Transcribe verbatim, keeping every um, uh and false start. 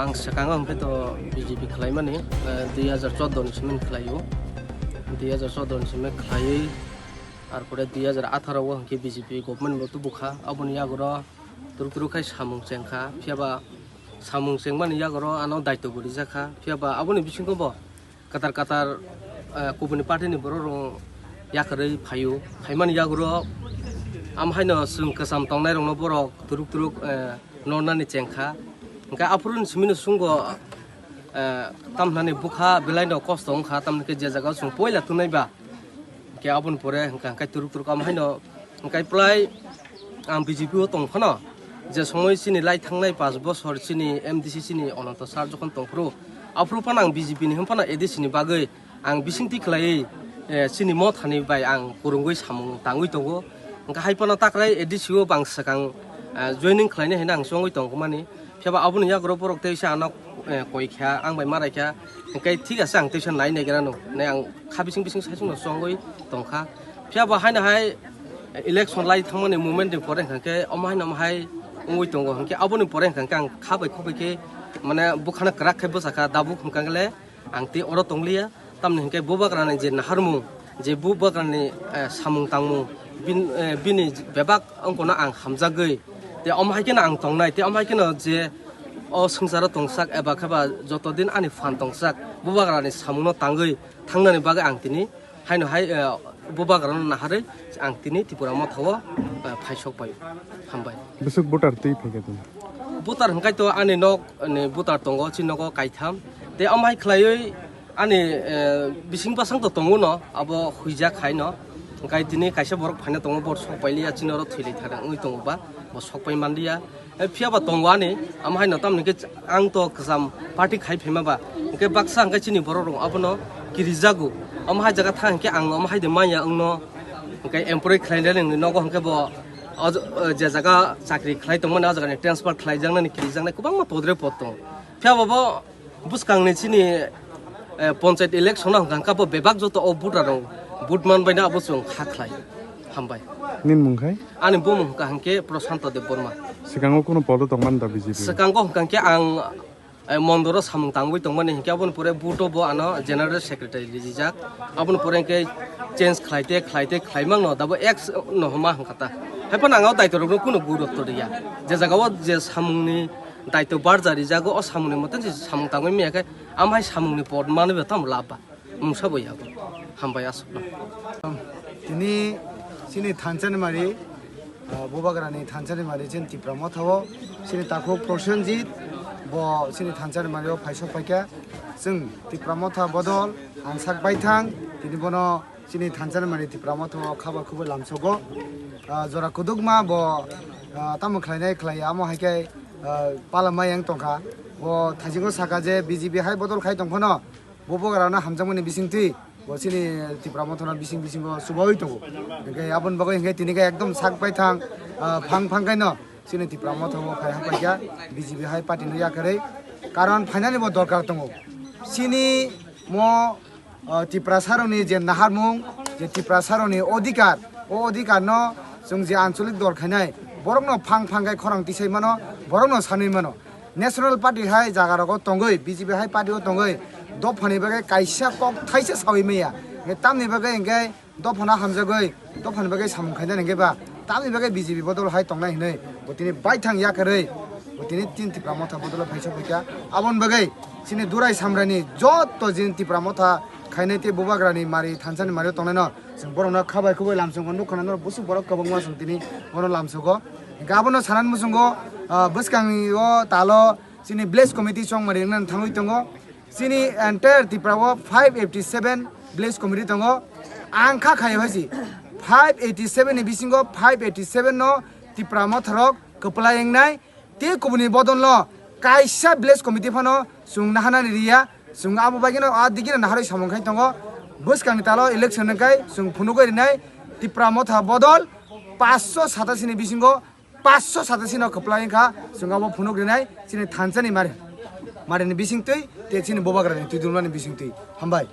Ang swkango hwnkhe to B J P khlaimani, eh, dui hajar chordo ni simi khlaio. Dui hajar chordo ni simi khlaiwi, arpore dui hajar atharo o hwnkhe B J P government bo tubukha. Aboni yagoro turuk turuk khai samung chengkha. Phiyaba samung chengmani yagoro ano daityo bo rijakha. Phiyaba aboni bisingo bo katar katar, eh, kubuni party ni borok rok yakarwi phaio. Phaimani yagoro am haino chwng kwcham tongnai rokno borok turuk turuk, eh, nornani chengkha. Hwnkhe aphuru ni simi no chwngbo, eh, tamnani bwkha belai no kosto wngkha, tamni khe je jaga o chwng poila tongnai ba. Hwnkhe aboni pore hwnkha hwnkhe turuk turuk am haino hwnkhe plai ang B J P o tong phano, je somoi chini lai thangnai panch bosor chini M D C chini Ananto sir jokhon tong phuru, aphuru phano ang B J P ni hwn phano A D C ni bagwi ang bisingtwi khlaiwi, eh, chini mothani bai ang kwrwngwi samung tangwi tongo. Hwnkhe hai phano takrai A D C o bang swkang, eh, joining khlainai hinwi ang chongwi tongmani. Phiya ba aboni yagoro borok teisa ano, eh, koi kha, ang bai marai kha. Hwnkhe thik ase, ang teisa nai naigra no. Nai ang kha bising bising saichung no chongwi tongkha. Phiya ba haino hai election lai thangmani moment ni pore hwnkhe omo haino omo hai wngwi tongo. Hwnkhe aboni pore hwnkhe ang kha bai khuk bai khe mane bwkhano kwrak khe bwchakha, dabuk hwnkhe le ang tei oro tongliya. Tamni hwnkhe bubagrani je naharmung, je bubagrani, eh, samung tangmung, bin-, eh, bini bebak wngkano ang hamjagwi, tei omo hai kheno ang tongnai, tei omo hai kheno je o swngcharo tongsak eba khe ba joto din ani phan tongsak, bubagrani samungno tangwi thangnani bagwi ang tini haino hai, eh, bubagrano naharwi ang tini Tipra Motha o, eh, phaisok pai. Hambai. Bwswk voter twi phaikha tini? Voter hwnkhe to ani nok ni voter tongo, chini nogo kaitham. Tei omo hai khlaiwi ani, eh, bising bwsang to tongo no, abo huijak hai no. Hwnkhe tini kaisa borok phaina tongo, bo sok pailiya, chini oro thwilai thara wngwi tongo ba, bo sok pai manliya. Eh, phiya ba tongo ani, omo hai no tamni khe ang to kwcham party khai phaima ba. Hwnkhe baksa hwnkhe chini borok rok abono kirijago. Omo hai jaga thang hwnkhe ang omo hai de manya wngno. Hwnkhe employee khlainai nini nogo hwnkhe bo o j-, o je jaga chakri khlai tongmani o jaga ni transfer khlaijaknani kirijaknai kwbangma podre pod tongo. Phiya ba bo bwskangni chini, eh, panchayat election o hwnkha hwnkha bo bebak joto o voter rok vote man baino abo chwng kha khlai. Hambai. Nini mung khai? Ani bumung hwnkha hwnkhe Prashanto Debbarma. Swkango kuno podo tongmani da B J P? Swkango hwnkha hwnkhe ang, eh, mondoro samung tangwi tongmani hwnkhe aboni pore vote o bo ano general secretary rijak. Aboni pore hwnkhe change khlaite khlaite khlaimang no dabo ex no homa hwnkha ta. Haiphano ang o daityo rokno kuno gurutto riya. Je jaga o je samungni daityo barja rijago, o samungni mote je samung tangwi maya khe, amhai samungni pod manwi bo tamo lab ba. Mungsa bo yago. Hambai aswkno. Tini chini thansa ni mari, ah, bubagrani thansa ni mari chini Tipra Motha o chini takhuk Prosenjit bo chini thansa ni mari o phaisok phaikha. Chwng Tipra Motha bodol ang sak baithang tini bono chini thansa ni mari Tipra Motha o khaba khubui lamsogo. Ah, jora kudukma bo, ah, tamo khlainai khlaiya amo hai khe, ah, pala mai yang tongkha. Bo thaisingo saka je B J P hai bodol khai tongphano. Bo bubagrano hamjakmani bisingtwi, bo chini Tipra Mothano bising bisingo chubaui tongo. Hwnkhe aboni bagwi hwnkhe tini khe ekdom sak baithang, ah, phang phang khaino chini Tipra Motha bo phai hapaikha B J P hai party no yakarwi. Karon phainani bo dorkar tongo. Chini mo, ah, Tiprasarokni je naharmung, je Tiprasarokni odhikar, o odhikarno chwng je ancholik dol khainai, borokno phang phang khe khorang tisai mano, borokno sanwi mano. National Party hai jaga rogo tongwi, B J P hai party o tongwi, dophani bagwi kaisa kok thaisa sawi maya. Hwnkhe tamni bagwi hwnkhe dophano hamjagwi, dophani bagwi samung khainani hwnkhe ba, tamni bagwi B J P bodol hai tongnai hinwi, bo tini baithang yakarwi, bo tini tin Tipra Motha bodolo phaisok phaikha. Aboni bagwi chini Durai Samrani joto jin Tipra Motha khainai tei bubagrani mari thansani mari o tongnaino, chwng borokno khabai khubui lamsongo nukha, norok busuk borok kwbangma chwng tini bono lamsogo. Hwnkhe abono sanani muchungo, ah, bwskangni o talo chini village committee chongmari wngna thangwi tongo. Chini entire Tripura o five eighty seven village committee tongo. Ang kha khayo hai si five eighty seven ni bisingo five eighty seven no Tipra Motharok kwplai wngnai. Tei kubuni bodolno kaisa village committee phano chwng naharnani riya, chwng abo baigeno a digino naharwi samung khai tongo. Bwskangni talo election wngkhai chwng phunugwi rinai Tipra Motha bodol paanch sho satashi ni bisingo paanch sho satashi no kwplai wngkha, chwng abo phunuk rinai chini thansani mari, marini bisingtwi tei chini bubagrani twi dulmani bisingtwi. Hambai.